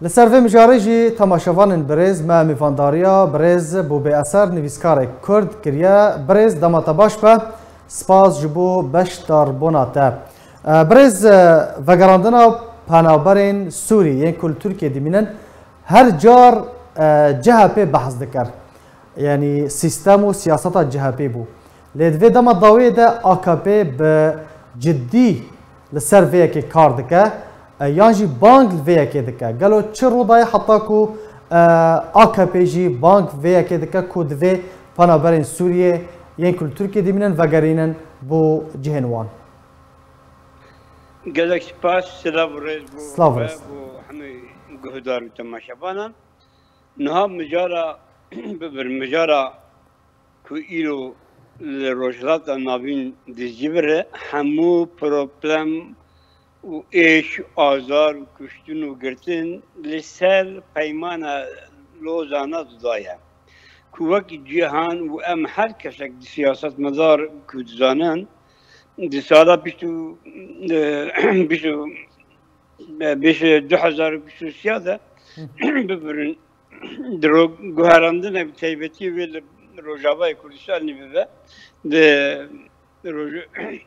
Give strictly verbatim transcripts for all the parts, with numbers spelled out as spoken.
Li ser vê mijarê jî temaşevanên birêz me mêvandariya birêz Bûbê Eser, nivîskarek Kurd kiriye. Birêz, dema te baş be, spas ji bo beşdarbûna te. E, birêz, e, vegerandina penaberên Sûrî yên ku li Tirkiyê dimînin her car, e, C H P behs dikir. Yanî sîstem û siyaseta C H P bû. Lê di vê dema dawiyê de A K P bi cidî li ser vê yekê kar dike, e, yan jî bang li vê yekê dike? Gelo çi rû daye heta ku, e, A K P jî bang vê yekê dike ku divê penaberên Sûriyê yên ku li Tirkiyê dimînin vegerînin bo cihên wan? Gelek spas, silav û rêz bo Silav û we, rêz. Bo hemî guhdar û temaşevanan. Niha mijara, bibir, mijara ku îro li Rojhilata Navîn dizîvire, hemû problem û êş, azar û kuştin û girtin li ser peymana Lozana didaye. Ku wek cîhan û em her kesek di siyasetmedar ku dizanin, di sala bîst û, e, bîst û, e, bîst, du hezar û bîst û sê de, bibirin, di ro-, guherandine bi taybetî wê li Rojavayê Kurdistanê bibe, di roj-,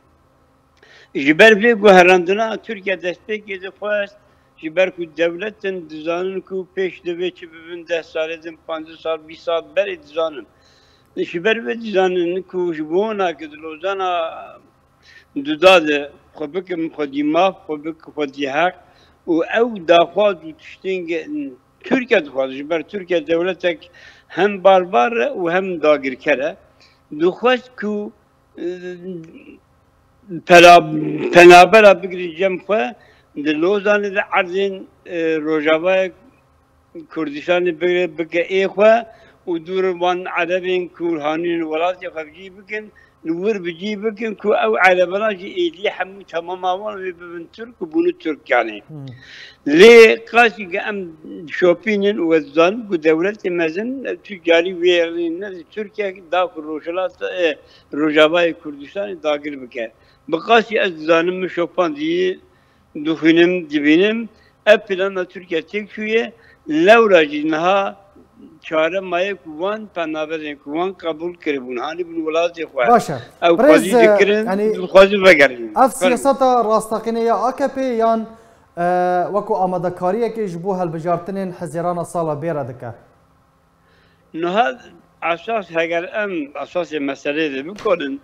ji ber vê guherandina Tirkiye destpêkê dixwest, ji ber ku dewletin dizanin ku pêş divê çi bibin, deh salê din, panzdeh sal, bîst sal berê dizanin. Ji ber vê dizanin ku ji bona ku di Lozana Duda de xwe bikim xwedî maf, xwe bikim xwedî heq û ew daxwaz û tiştên ge-, Tirkiye dixwaze, ji ber Tirkiye dewletek hem barbar e û hem dagirker e. Dixwest ku, e, pela-, penabera bigrin cem xwe, di Lozanê de erdên, e, Rojavayê Kurdistanê bigire, bike ê xwe û dûr wan erebên ku hanîn welatê xwe bi cî bikin, li wir bi cî bikin ku ew erebana jî êdî hemû temama wan wê bibin Tirk û bûne Tirk yanî. Hmm. Lê qasî ke em dişopînin û ez dizanim ku dewletê mezin, ew tu carî wê rê ne di Tirkiye da ku Rojhilata, e, Rojavayê Kurdistanê dagir bike. Bi qasî ez dizanim min şopandî dixwînim, dibînim, ev plana Tirkiye têk çûye, lewra jî niha çare maye ku wan penaberên ku wan qebûl kiribûn, hanîbûn welatê xwe. Baş e. Ew Birêz, xwezî e, dikirin, yanî dixwazin vegerînin. Ev Fermî. Siyaseta rasteqîne ya A K P yan, e, wekû amadekariyekê ji bo hilbijartinên hizêrana sala bê re dike? Niha esas, heger em esasê meseleyê de bikonin,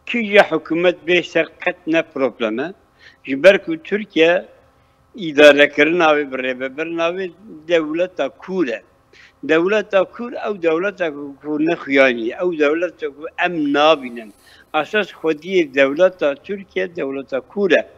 kîje hikûmet bê ser qet ne problem e. Ji ber ku Tirkiye îdarekirina wê bi rêvebirina wê dewleta kûr e. Dewleta kûr ew dewleta ku, ku ne xuyanî ye. Ew dewleta ku em nabînin. Esas xwediyê dewleta Tirkiye dewleta kûr e.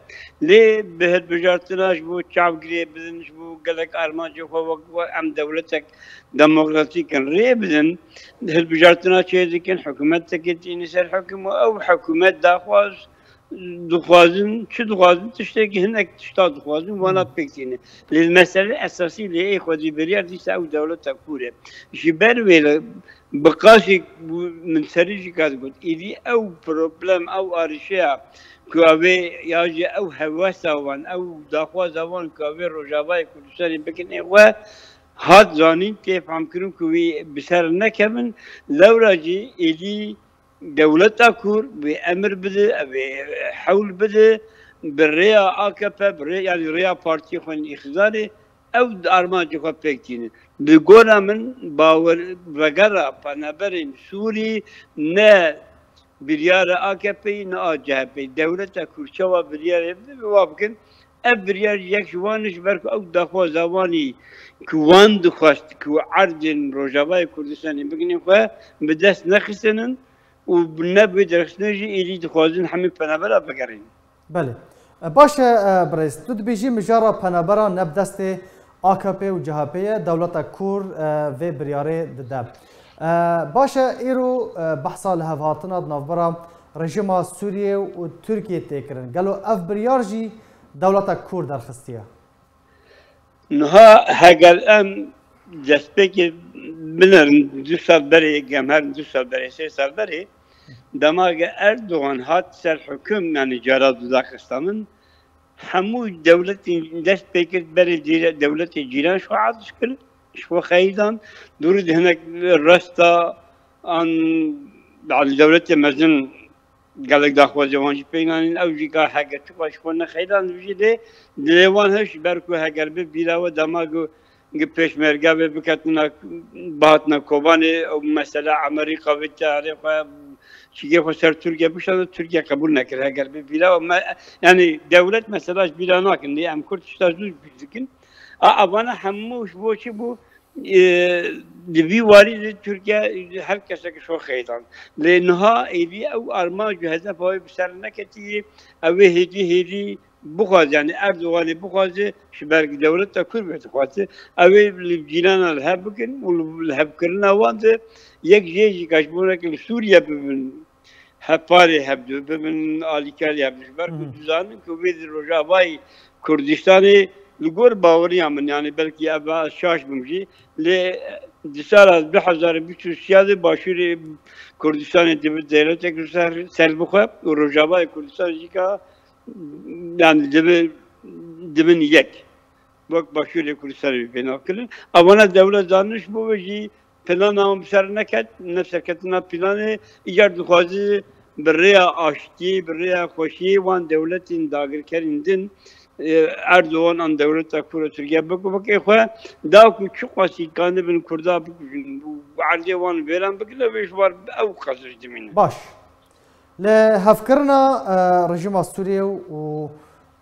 Lê bi hilbijartina ji bo çav girê bidin, ji bo gelek armancê xwe wek, wek em dewletek demokratîk in rê bidin, hilbijartina çê dikin, hikûmetekê tînin ser hikûm û ew hikûmet daxwaz dixwazin, çi dixwazin, tiştekî hinek tişta dixwazin, wana Hmm. pêk tînin. Lê mesele esasî lê ê xwedî biryar dîsa ew dewleta kûr e. Ji ber wê li bi qasî bû, min serî jî ka digot, êdî ew problem, ew arîşeya ku ew ê, ya jî ew hewesa wan, ew daxwaza wan ku ew ê Rojavayê Kurdistanê bikin ê xwe, hat zanîn, tê famkirin ku wî bi ser nekevin, lewra jî êdî dewleta kûr wê emir bide, ew ê hewl bide, bi rêya A K P, bi rê, yanî rêya partiyê xwe yên îqtidarê, ew armancê xwe pêk tînin. Bi gora min bawer vegera penaberên Sûrî ne biryara A K P'yî ne a C H P'yî. Dewleta kûr çawa biryarê bide, bi wa bikin. Ev biryar yek ji wan e, ji ber ku ew daxwaza wanî ku wan dixwest ku erdên Rojavayê Kurdistanê bigihînin xwe, bi dest nexistinin û ne bi wê derxistinê jî êdî dixwazin hemî penabera vegerînin. Belê. E, baş e, e, birêz, tu dibêjî mijara penabera ne bi destê A K P û C H P ye, dewleta kûr, e, vê biryarê dide. E, baş e, îro, e, behsa lihevhatina di navbera rejîma Sûriyê û Tirkiyê tê kirin. Gelo ev biryar jî dewleta kûr derxistiye? Niha heger em destpêkê binerin du sal berê, gem her du sal berê, sê sal berê, dema ke Erdogan hat ser hukûm, yanî cara duda xista min, Hemû dewletên dest pê kir berê cîra-, dewletê cîran ji xwe aciz kirin, ji xwe xeyîdan. Dûrî di hinek resta an, yanî dewletê mezin gelek daxwazê wan jî pêk nanîn. Ew jî ka heger çiqas ji xwe nexeyîdan jî lê dilê wan hişt, ji ber ku heger bi bîra we dema ku gi pêşmerge vê biketina, bihatina Kobanê û mesela Amerîka vê teharê xwe, çîkê xwe ser Tirkiye bişanda, Tirkiye qebûl nekir. Heger bi bîra me, yanî dewlet mesela ji bîra nakin. Lê em Kurd tişta zû ji bîr dikin. A, evana hemû ji bo çi bû? E, di vî warî de Tirkiye her kesek ji xwe xeydan. Lê niha êdî ew armanc û hedefa wê bi ser neketiyê, ew ê hêdî hêdî bixwaze, yanî Erdoganê bixwaze, ji ber dewleta Kurd vê dixwaze, ew ê li cîrana li hev bikin û li, li hevkirina wan de yek jê jî ka ji bo weke li Sûriye bibin, hevparê hev de bibin, alîkarê hev de. Ji ber ku Hı hı. dizanin ku vê di Rojavayê Kurdistanê li gor baweriya min, yanî belkî ev ez şaş bim jî, lê di sala du hezar û bîst û sê de başûrê Kurdistanê dibe dewletek li ser, ser bixwe û Rojavayê Kurdistan jî ka, yanî dibe, dibin yek. Wek Başûrê Kurdistanê bê pênav kirin. Evana dewlet zanîn ji bo ve jî plana wan bi ser neket, ne serketina planê, îcar dixwaze bi rêya aştiyê, bi rêya xweşiyê wan dewletên dagirkerên din, e, Erdogan an dewleta Kurd û Tirkiye biku wekê xwe, da ku çiqasî kanibin Kurda bikujin û erdê wan vêran bikin, ew ê ji war ew qasir dimînin. Baş. Li hevkirina, e, rejîma Sûriyê û,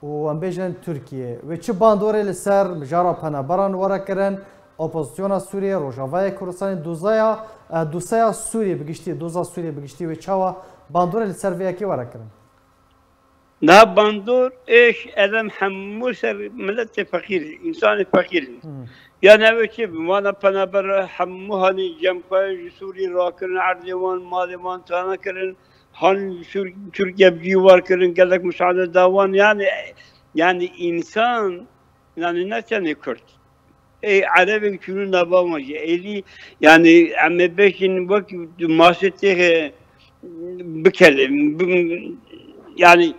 û em bêjin Tirkiye, wê çi bandorê li ser mijara penaberan were kirin, opozisyona Sûriyê, Rojavayê Kurdistanê, dozaya, e, dosaya Sûriyê bi giştî, doza Sûriyê bi giştî wê çawa bandorê li ser vê yekê were kirin? Na bandor êş edem hemû ser miletê feqîrî, însanê feqîrî. Hmm. Yani ev çi bi wana penaber hemû hanî cem xwe ji Sûrî rakirin, erdê wan, malê wan tane kirin, han Sûr-, Tirkiye bi cî war kirin, gelek misaade da wan. Yani, yani însan, yani ne tenê Kurd. Ê, Erebek çûnû nava wan jî. Êdî, yani em ê bêjin wek masê têxe bikelin. Bi-, yani,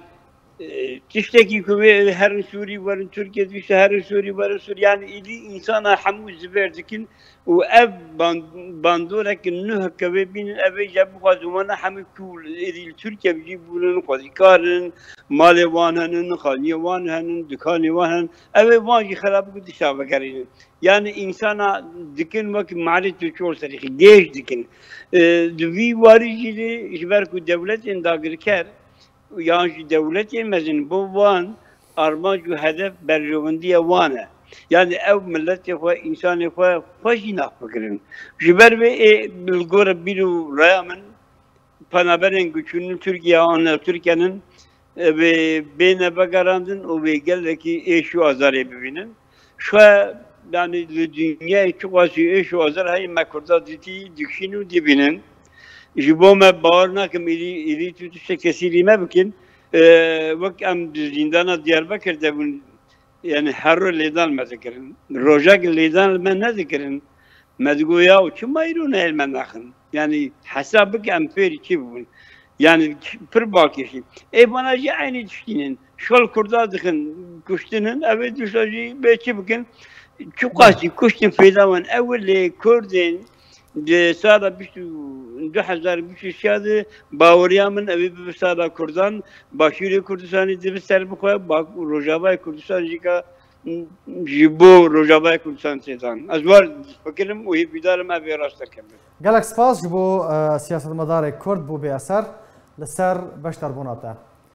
e, tiştekî ku wê herin Sûrî werin Tirkiye, dişte herin Sûrî werin Sûrî. Yani êdî însana hemû zivêr dikin û ev ban-, bandorek nuh ke wê bînin, ev ê jî bixwazin wana hemû ku êdî li Tirkiye bijî bûnin, xwezîkar in, malê wan henin, xaniyê wan henin, dikanê wan henin. Ev ê wan jî xerab ku dişa vegerînin. Yani însana dikin wek malê tu çol serî xî gêj dikin. E, di vî warî jî de ji ber ku dewletên dagirker yan jî dewletên mezin bo wan armanc û hedef berjewendiya wan e. Yani ew miletê xwe, însanê xwe, xwe jî nafikirin. Ji ber vê ê li gor bîr û raya min penaberên ku çûnin Tirkiye an Tirkiyenin, e, wê bêne vegerandin û wê gelekî êş û azarê bibînin. Xwe, yani li dinyayê çiqasî êş û azar heye me Kurda dîtî, dikişîn û dibînin. Ji bo me bawer nakim êdî, êdî tu tiştek kesî lî me bikin. E, wek em di zîndana Diyarbekir de bûn, yani her roj lêdan me dikirin. Rojek lêdan me nedikirin. Me digo ya û çima îro nehêl me naxin? Yani hesab bike em fêrî çi bûn? Yani pir balkêşî. Ê bana jî eynî tiştînin. Şol Kurda dixin, kuştinin, ev ê duşa jî bê çi bikin? Çiqasî kuştin fêda wan. Ew lê Kurdên di sala bîst û du hezar bîst û sê de baweriya min ew ê bibe sala Kurdan, Başûrê Kurdistanê dibe ser bixwe, bak-, Rojavayê Kurdistan jî ka ji bo Rojavayê Kurdistan têdan. Ez war difikirim û hêvîdar im ev ê rast derkeve. Gelek spas ji bo, e, siyasetmedarê Kurd bû bê eser li ser beşdarbûna te.